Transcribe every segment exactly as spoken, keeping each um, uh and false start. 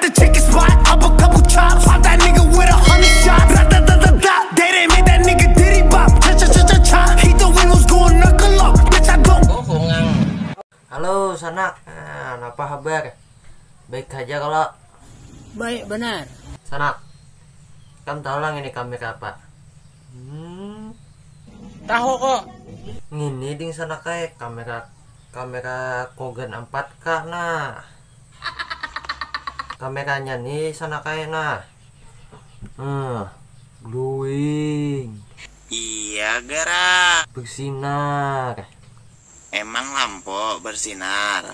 The chicken spot, up a couple chops. Pop that nigga with a hundred shots. Ra-da-da-da-da, they didn't make that nigga diddy bop. Cha-cha-cha-cha-cha, he thought we was going knuckle up. Bitch, I don't. Halo sanak, nah, napa habar? Baik haja kalo? Baik banar. Sanak, kam tahu lah ngini kamera apa? Hmm. Tahu kok. Ngini ding sanak ai, kamera kamera Kogan empat K nah. Kameranya nih sanak ai nah. Nah, glowing. Iya gerak. Bersinar. Emang lampu bersinar.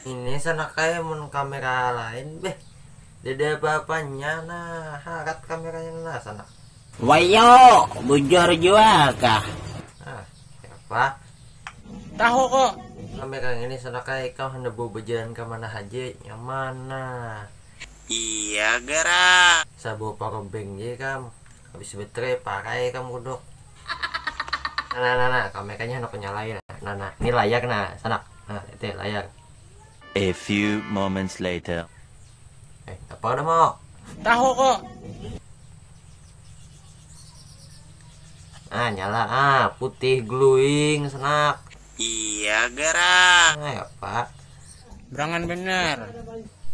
Ini sanak ai mun kamera lain beh. Tidak ada apa-apanya nah, harat kameranya nah sanak. Wayo, bujur jua kah? Nah, siapa? Tahu kok. Kamera ini sanak ai ikam hendak bawa berjalan ke mana haja, nyaman nah. Iya gerak. Sabawa power bank je kam. Habis baterai pakai kam kuduk. Nah, nah, nah, nah, kameranya hendak nyalai nah. Nah, nah, ini layar nah, sanak. Nah, itu layar. A few moments later. Eh, apa ada mau? Tahu kok. Ah, nyala ah, putih glowing sanak. Iya gerak. Nah, apa? Berangan bener.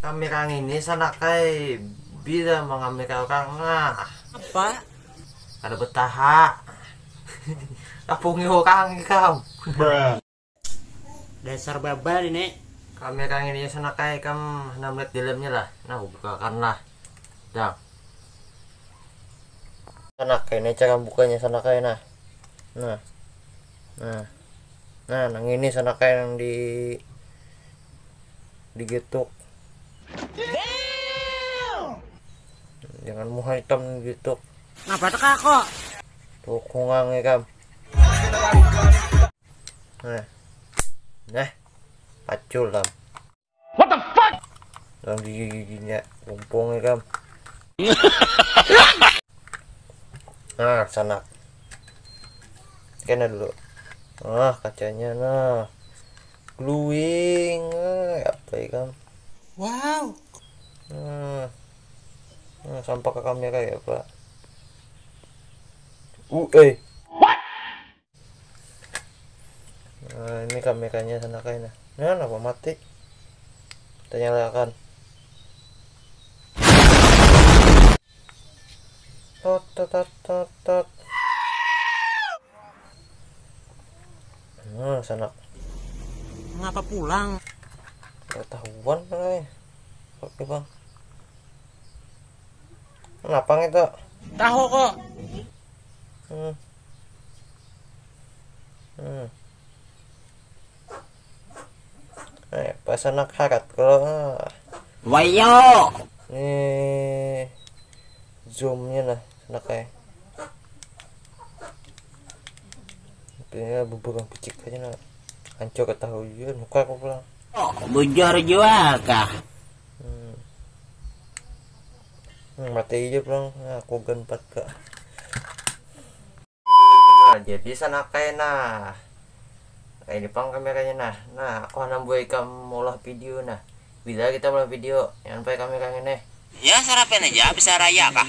Kamera ini sanak ai bila mengambil orang nah. Apa? Ada betaha. Kapungi orang ikam. Dasar babal ini. Kamera ini sanak ai ikam hendak melihat dalamnya lah. Nah, aku bukakan lah. Dah. Sanak ai, ini cara bukanya sanak ai nah. Nah. Nah. Nah, nang ini sanak ai nang di digetuk. Jangan muha hitam digetuk. Ngapa teka kok? Tuh kungang ikam. Nah. Nah. Pacul lah. What the fuck? Dalam gigi-giginya kumpung ikam. Nah, sanak. Kena dulu. Nah, kacanya nah. Glowing. Eh, apa ikam? Wow. Nah. Nah, sampak ke kamera ya, Pak. Uh, eh. Nah, ini kameranya sanak ai nah. Nah, kenapa mati? Kita nyalakan. Tot tot tot tot tot. Nah, sanak. Ngapa pulang? Ketahuan lah. Oke, Bang. Kenapa gitu? Tahu kok. Hmm. Hmm. Eh, pas anak harat kalau ah. Wayo. Nih zoomnya nah, anak kayak. Kayaknya bubur yang picik aja nah. Hancur ketahui juga, muka aku pulang. Oh, bujur juga kah? Hmm. Hmm, mati aja pulang. Nah, aku gan empat K. Nah, jadi sanak ai nah. Nah, ini pang kameranya nah. Nah, aku handak buat ikam maulah video nah. Bila kita maulah video, jangan pakai kamera ini. Ya, sarapan aja bisa raya kah?